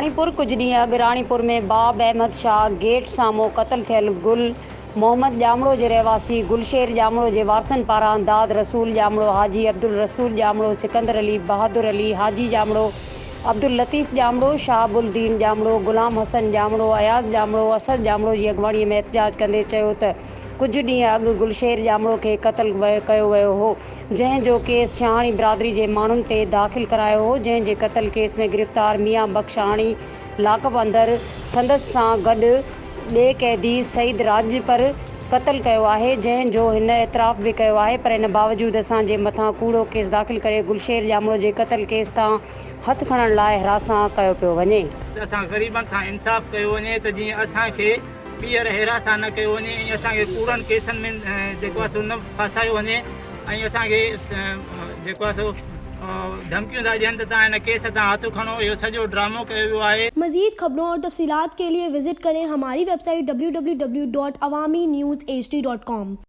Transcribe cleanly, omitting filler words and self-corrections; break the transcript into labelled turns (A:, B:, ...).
A: راڻيپور، ڪجهه ڏينهن اڳ راڻيپور ۾ باب احمد شاهه گيٽ سامهون قتل ٿيل گل محمد ڄامڙو جي رهواسي گلشير ڄامڙو جي وارثن پاران داد رسول ڄامڙو، حاجي عبدالرسول ڄامڙو، سڪندر علي، بهادر علي، حاجي ڄامڙو، عبداللطيف ڄامڙو، شهاب الدين ڄامڙو، غلام حسن ڄامڙو، اياز ڄامڙو، اسد ڄامڙو جي اڳواڻي ۾ احتجاج ڪندي چيو ته ڪجهه ڏينهن اڳ گلشير ڄامڙو کي قتل ڪيو ويو هو جنهن جو ڪيس شاهاڻي برادري جي ماڻهن تي داخل ڪرايو هو جنهن جي قتل ڪيس ۾ گرفتار ميان بخش شاهاڻي لاڪپ اندر سندس سان گڏ ٻئي قيدي سعيد راڄپر قتل ڪيو آهي جنهن جو هن اعتراف به ڪيو آهي پر ان باوجود اسان جي مٿان ڪوڙو ڪيس داخل ڪري گلشير ڄامڙو جي قتل ڪيس تان هٿ کڻڻ لاء هراسان ڪيو پيو وڃي.
B: ته اسان غريبن سان انصاف ڪيو وڃي ته جيئن اسان کي ٻيهر هراسان نه ڪيو وڃي ۽ اسان کي ڪوڙن ڪيسن ۾ جيڪو آهي سو نه ڦاسايو وڃي ۽ اسان کي جيڪو آهي سو ڌمڪيون ٿا ڏين ته تان هن ڪيس تان هٿ کڻو اهو سڄو ڊرامو ڪيو ويو آهي.
C: مزيد خبرون اور تفصيلات ڪي لئي وزٽ ڪرين هماري website W W W dot Awami news H D dot com.